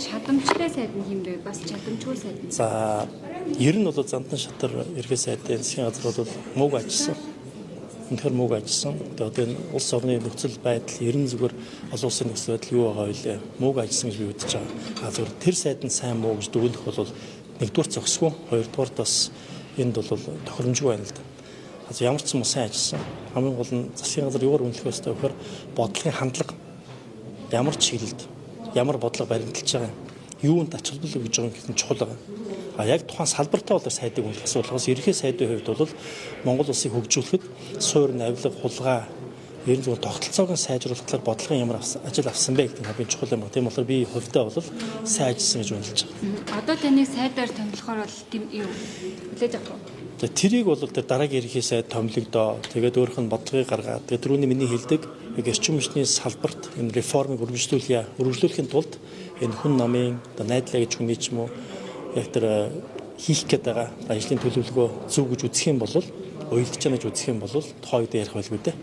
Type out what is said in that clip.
Чадамжтай сайд нь хэн бэ? Бас чадамжгүй сайд нь. За, ер нь бол Зандан Шатар ерхий сайдын засгийн газар бол мууг ажилласан. Үнэхээр мууг ажилласан. Тэгээ одоо энэ улс орны нөхцөл байдал, ер нь зүгээр олон улсын нөхцөл байдал юу байгаа вэ? Мууг ажилласан гэж би үзэж байгаа. А зүгээр тэр сайд нь сайн муу гэж дүгнэх бол нэгдүгээр зохисгүй, хоёрдугаар бас энд бол тохиромжгүй байна л да. А ямар ч юм сайн ажилласан. Хамгийн гол нь засгийн газар юугаар үнэлэх ёстой вэ гэхээр бодлогын хандлага, ямар чиглэлд ямар бодлого баримталж байгаа юм, юунд ач холбогдол өгж байгаа юм гэдэг нь чухал байгаа. А яг тухайн салбартаа бол сайдыг үнэлэх асуудал. Ерөнхий сайдын хувьд бол Монгол улсыг хөгжүүлэхэд суур навилга, хулгай, ер нь зүгээр тогтолцоог нь сайжруулах талаар бодлогын ямар ажил авсан бэ гэдэг нь хамгийн чухал юм байна. Тийм болохоор би хувьдаа бол сайн ажилласан гэж үнэлж байгаа. Одоо таныг сайдаар томилохоор бол тийм юу хүлээж авах уу? Тэгээ тэрийг бол тэр дараагийн ерөнхий сайд томилогдоо. Тэгээд өөрөх нь бодлогыг гаргаад, тэгээд түрүүний миний хэлдэг яг эрчим хүчний салбарт энэ реформыг өргөжлүүлье. Өргөжлүүлэхийн тулд энэ хүн намын одоо найдлаа гэж хүний ч юм уу яг тэр хийх гээд байгаа ажлын төлөвлөгөө зөв гэж үзэх юм бол, уялдаж байгаа гэж үзэх юм бол тухайн үед ярих байлгүй дээ.